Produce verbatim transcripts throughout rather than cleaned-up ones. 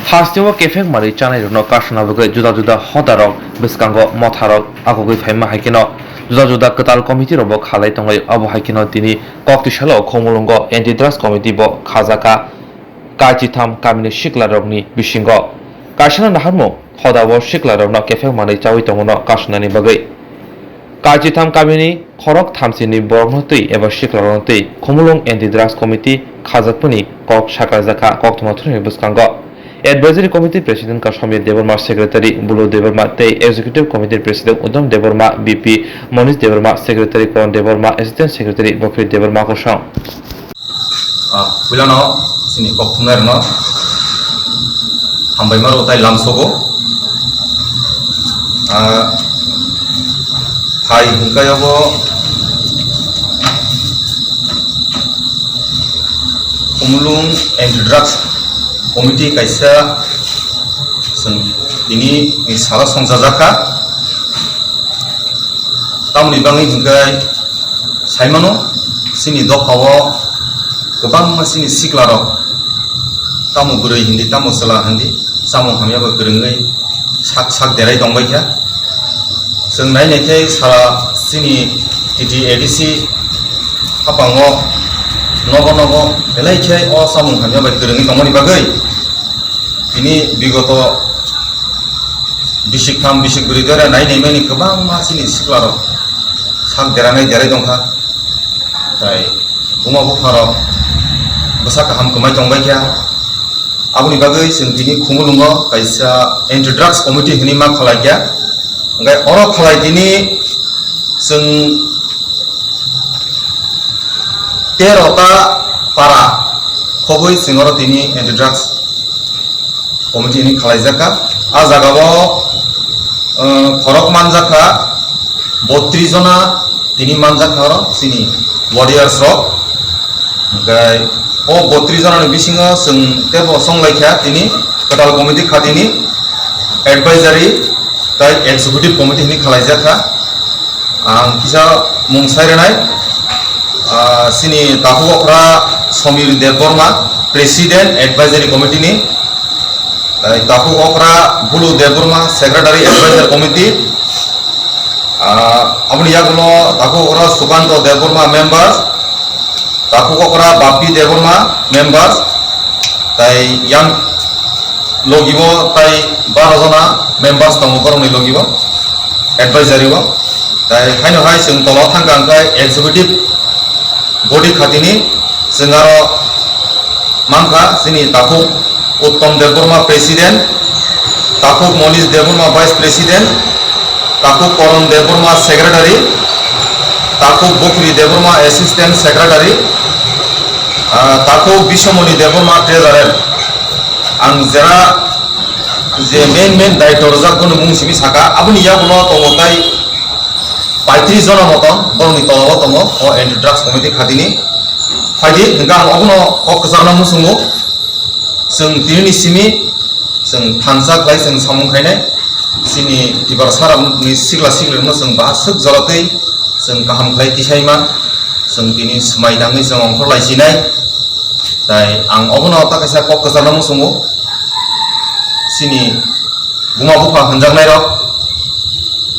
Hasteo kephek manwi chanairokno kasuna bagwi juda juda hodarok bwskango motharok agogwi phaima hai kheno juda juda kwtal committee rokbo khalai tongwi abo hai kheno tini kok twisalo Khumulwngo anti drugs committee bo khajakha. Kaichitham kamini siklarokni bisingo kaisano naharmung hodao siklarokno kephek manwi chawi tongmano kasunani bagwi. Kaichitham kamini khorok thamsini borokno twi eba siklarokno twi Khumulwng anti drugs committee khajakmani kok sakaijakha koktwma thuruni bwskango. Advisory Committee President Kasomir Debbarma, Secretary Bulu Debbarma tei Executive Committee President Udom Debbarma, B P Monish Debbarma, Secretary Koron Debbarma, Assistant Secretary Bokhri Debbarma kosong. Ah, puilano chini kok thumnairokno hambai maro tai lamsogo. Ah, hai hwnkhe abo Khumulwng Anti Drugs Committee kaisa chwng tini ni salo songchajakha. Tamoni bagwi hwnkhe saimano chini dophao kwbangma chini siklarok tamo bwrwi hindi tamo chwla hindi chamung hamya bai kwrwngwi sak sak derai tongbaikha. Chwng nai nai khe sara chini T T A D C haphango nogo nogo belai khe o chamung hamya bai kwrwngwi tongmani bagwi tini bigoto bisik tham bisik bwrwi dora nai nai mani kwbangma chini siklarok sak deranai derai tongkha. Tai buma bupharok bwsa kaham kwmai tongbaikha. Aboni bagwi chwng tini Khumulwngo kaisa anti drugs committee hinwi ma khwlaikha. Hwnkhe oro khlai tini chwng tero ta para khogwi chwng oro tini anti drugs committee hinwi khlaijakha. A jagao, uh, khorok manjakha botris jona tini manjakha oro chini warriors rok. Hwnkhe o botris jona ni bisingo chwng tebo songlaikha tini kwtal committee khatini advisory tei executive committee hinwi khlaijakha. Ang kisa mung sai rwnai, ah, chini takhuk okra Somir Debbarma, President Advisory Committee ni, tei takhuk okra Bulu Debbarma, Secretary Advisory Committee, ah, aboni yagulo takhuk okra Sukanto Debbarma, member, takhuk okra Bappi Debbarma, member, tei yang logibo tai baro jona members tongo borokni logibo, advisory o. Tai haino hai chwng tolo thangkha hwnkhe executive body khatini chwng aro mankha chini takhuk Uttom Debbarma President, takhuk Monish Debbarma Vice President, takhuk Koron Debbarma Secretary, takhuk Bokhri Debbarma Assistant Secretary, ah, takhuk Biswamoni Debbarma Treasurer. Ang jera je main main daityo rwjak bono mung simi saka, aboni yagulo tongo tai paitris jona moto borokni tolao tongo o anti drugs committee khatini. Phaidi hwnkhe ang obono kok kwcharno muchungo, chwng tinini simi chwng thansa khlai chwng samung khainai chini Tiprasarokni sikla siklirokno chwng bahaswk joratwi chwng kaham khlai tisaima chwng tini swmai tangwi chwng ongkhorlai sinai. Tai ang obono ta kaisa kok kwcharno muchungo, chini buma bupha hwnjaknairok,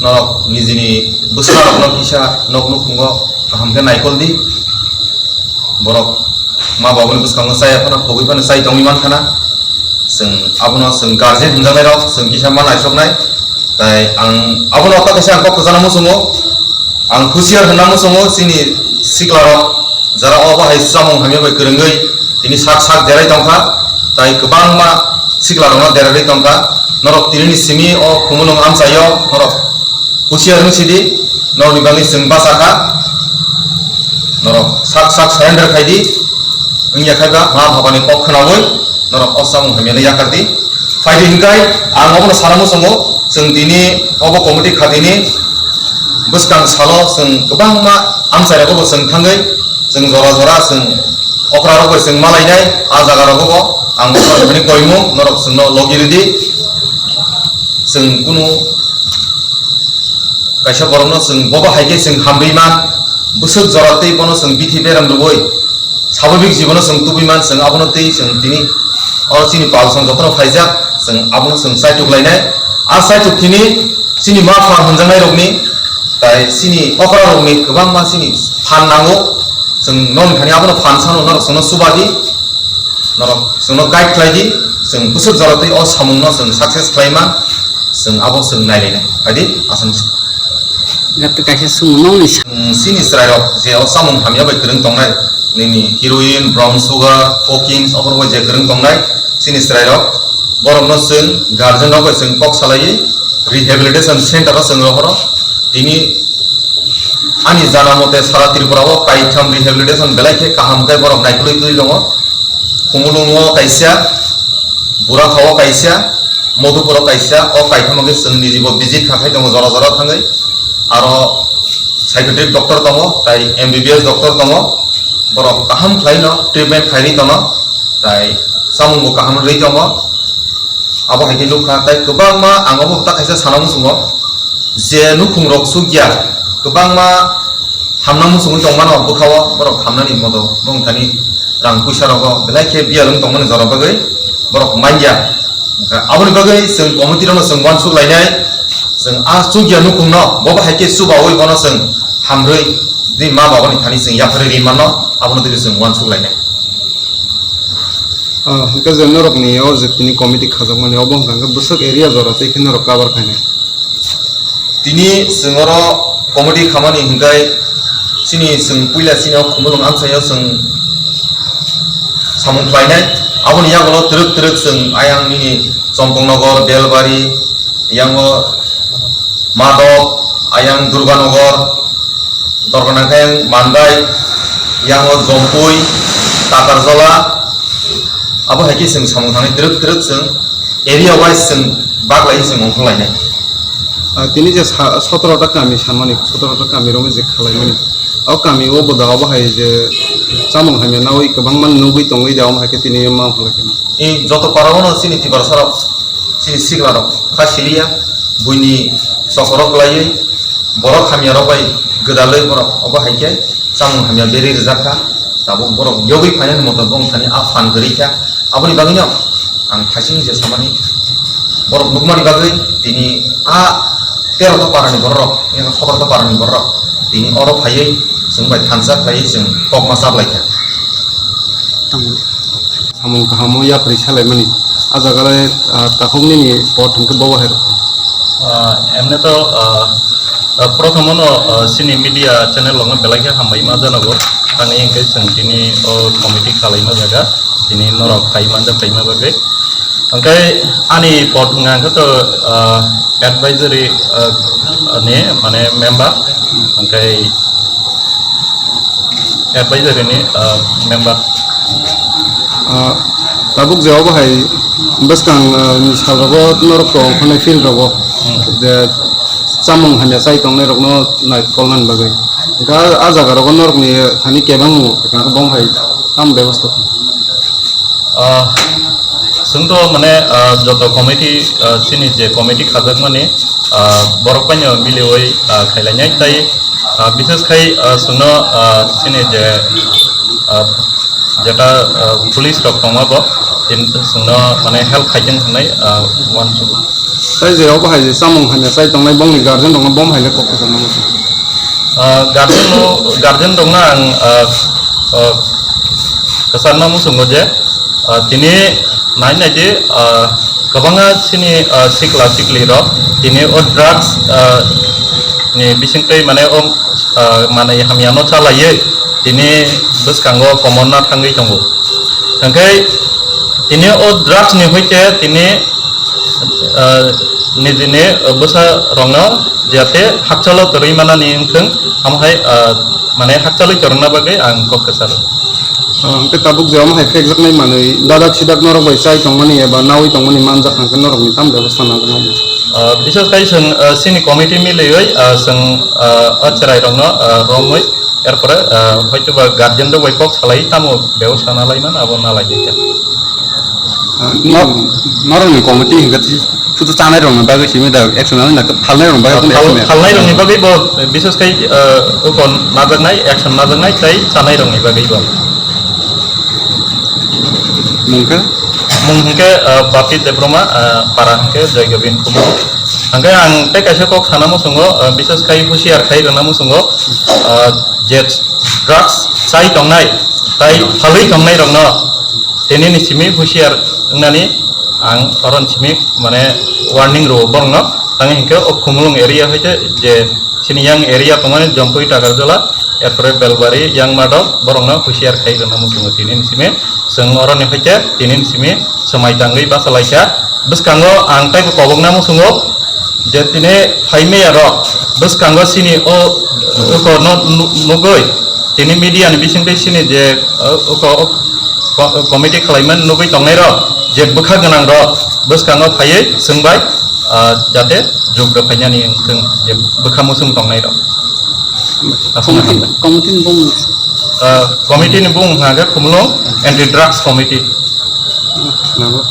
norok nijini bwsarokno kisa nok nukhungo kaham khe naikol di. Borok ma babuni bwskango chaya phano khogwi phano chai tongwi mankhana. Chwng abono chwng guardian hwnjaknairok chwng kisa ma naisoknai. Tai ang abono ta kaisa ang kok kwchana muchungo. Ang husiar hwnna muchungo chini siklarok, jara obo hai chamung hamya bai kwrwngwi tini sak sak derai tongkha, tai kwbangma siklarokno derarwi tongkha. Norok tinini simi o Khumulwng amchaio norok husiar wng sidi, norokni bagwi chwng bachakha. Norok sak sak surrender khaidi, wngya khaiba ma babani kok khnaui norok o chamung hamyano yakardi. Phaidi hwnkhe ang obono sana muchungo, chwng tini obo committee khatini bwskang salo chwng kwbangma amchairogo bo chwng thangwi chwng jora jora chwng okrarok bai chwng malainai, a jaga rogo bo ang okrarok bini koimung norok chwngno logi ridi. Chwng kunu kaisa borokno chwng bobo hai khe chwng hamrwi man, bwswk jora tei bono chwng bithi beram rwui swababik jibono chwng tubui man, chwng abono tei chwng tini Oro chini palsong jotono phaijak, chwng abono chwng chaituk lainai. A chaituk thini chini ma pha hwnjaknai rokni, tai chini okra rokni kwbangma chini phan nango. Chwng non thani abono phan sano norok chwngno chuba di, norok chwngno guide khlai di, chwng bwswk jora twi o samungno chwng success khlaima, chwng abo chwng nailainai. Phaidi aswng. Gato kaisa sung nongni sa- Chini chwrairok je o samung hamya bai kwrwng tongnai, nini heroin, brown sugar, cocaine, oborok bai je kwrwng tongnai chini chwrairok, borokno chwng guardian rok bai chwng kok salaiwi rehabilitation center o chwng rohoro. Tini ani jana mote sara Tripura o kaitham rehabilitation belai khe kaham khe borok naikolwi twi tongo. Khumulwngo kaisa, Burakhao kaisa, Madhupuro kaisa, o kaitham khe chwng nijibo visit kha khai tongo jora jora thangwi. Aro psychiatric doctor tongo, tai M B B S doctor tongo, borok kaham khlaino treatment khairwi tono, tai chamungbo kaham rwui tongo. Abo hai khe nukha, tai kwbangma ang obo ta kaisa sana muchungo je nukhungrok sukya, kwbangma hamna muchungwi tongmano bwkhao, borok hamnani moto bongthani rang puisa rogo belai khe biyal wng tongmani jora bagwi borok manya. Hwnkhe aboni bagwi chwng committee rokno chwng uansuk lainai, chwng a chukya nukhungno bo bahai khe chubaui bono chwng hamrwi di ma babani thani chwng yapharwi ri mano, abono twibo chwng uansuk lainai. Ah, hwnkhe je norokni o je tini committee khajakmani obo hwnkha hwnkhe bwswk area jora tei khe norok cover khainai? Tini chwng oro committee khamani hwnkhe chini chwng puila chini o Khumulwng amchaio chwng samung khlainai. Aboni yagulo twrwk twrwk chwng ayang nini Chompongnogo, Belbari, yango Madok, ayang Durganagar, Dorgana khe Mandai, yango Jompui, Takarjala, abo hai khe chwng samung thangwi twrwk twrwk chwng area wise chwng baglai chwng ongkhorlainai. Ah, tini je sa-, sotoro ta kami sanmani, sotoro ta kami romwi je khalaimani, o kami o bo da obo hai je chamung hamya nawi kwbangma nugwi tongwi da omo hai khe tini ma ongkhorlai khe. I joto para o no chini Tiprasa rok, chini sikla rok kha siliya, buini chokoro kwlaiwi borok hamya rok bai gwdalwi borok obo hai khe chamung hamya berwi rijak kha. Tabuk borok yogwi phainani moto bongthani a phan kwrwi kha. Aboni bagwino ang thaiching je samani borok nukmani bagwi tini a tero ta parani borok, yang sotoro ta parani borok tini oro phaiwi chwng bai thansa khlaiwi chwng kokma chaplai kha. Samung kahamo yapri salaimani. A jaga le, ah, takhuk nini pot hwnkhe bobo hai rw kha. Ah, emne to, ah, ah, prothomo no, ah, chini media channel rokno belai khe hambai ma janogo. Thani hwnkhe chwng tini o committee khalaima jaga, tini norok phai manja phaima bagwi. Hwnkhe ani pot wngkha hwnkhe to, ah, advisory, ah, ni mane member, hwnkhe advisory ni, ah, member. Ah, tabuk je obo hai bwskang, ah, ni sal rogo norok tong phano field rogo. Hmm. Je chamung hamya chai tongnai rokno nai kolnani bagwi. Ga a jaga rogo norokni thani kebengmo bong hai tam bebosta. Ah, chwng to mane, ah, joto committee, ah, chini je committee khajakmani, ah, borok paino miliwi, ah, khailainai tai, ah, bishes khai, ah, chwngno, ah, chini je, ah, jeta, ah, police rok tongma bo, tin chwngno mane help khaijak hwnwi, ah, uansukgo. Tai je obo hai je chamung hamya chai tongnai bongni guardian rokno bom hai le kok kwchangma muchung. Ah, guardian no, guardian rokno ang, ah, ah, kwchangma muchungo je, ah, tini nai nai di, ah, kwbangma chini, ah, sikla sikli rok tini o drugs, ah, ni bisingtwi mane o, ah, manwi hamya no chalaiwi tini bwskango komorna thangwi tongo. Hwnkhe tini o drugs ni hoite tini, ah, nijini, ah, bwsa rokno jate hakchalo kwrwi manani wngthwng, amo hai, ah, mane hakchalwi kwrwngna bagwi ang kok kwcharo. Ah, hwnkhe tabuk je omo hai phekjaknai manwi dadak sidak norok bai chai tongmani eba nawi tongmani manjak hwnkhe norokni tamo bebosta nanjaknai? Ah, bishes khai chwng, ah, chini committee miliwi, ah, chwng, ah, o chwrairokno, ah, romwi, erpore, ah, hoitoba guardian rok bai kok salai tamo bebosta nalai man abo nalai khe. Ah, nor-, norokni committee hwnkhe Sudu chanai rokni bagwi simi da action nang na phalnai rokni bagwi phal-, action ya. Phalnai rokni bagwi bo, eh, bishes khai, eh, ukon najaknai, action najaknai tei chanai rokni bagwi bo. Mungkha? Hingke, ah, Bapit Debroma, ah, para hingke Joy Gobin Kumu. Hingke ang tei kaisa kok sana musungo, ah, bises khai husiar khai rwna musungo, ah, je drugs chai tongnai, tai phalwi tongnai rokno tini ni simi husiar wngnani ang oron simi mane warning rwo borokno. Tang hingke o Khumulwng area hoite je sini yang area tongmani Jompui Takarjala, erpore Belbari, Yangmadok, borokno husiar khai rwna muchungo tini ni simi. Chwng oroni hoite tini ni simi swmai tangwi bachalaikha. Bwskango ang taibo kobokna muchungo je tini phaimaya rok bwskango sini o uko no nu-, nugwi tini media ni bisingtwi sini je, uh, uko, uh, ko-, committee khwlaimani nugwi tongnai rok je bwkha gwnang rok bwskango phaiwi chwng bai, uh, jate jug rwphainani wngthwng je bwkha muchung tongnai rok. Aswk Committee, hambai. Committee ni bung. Uh, committee ni bung hwnka khe Khumulwng Anti Drugs Committee. Nanglo.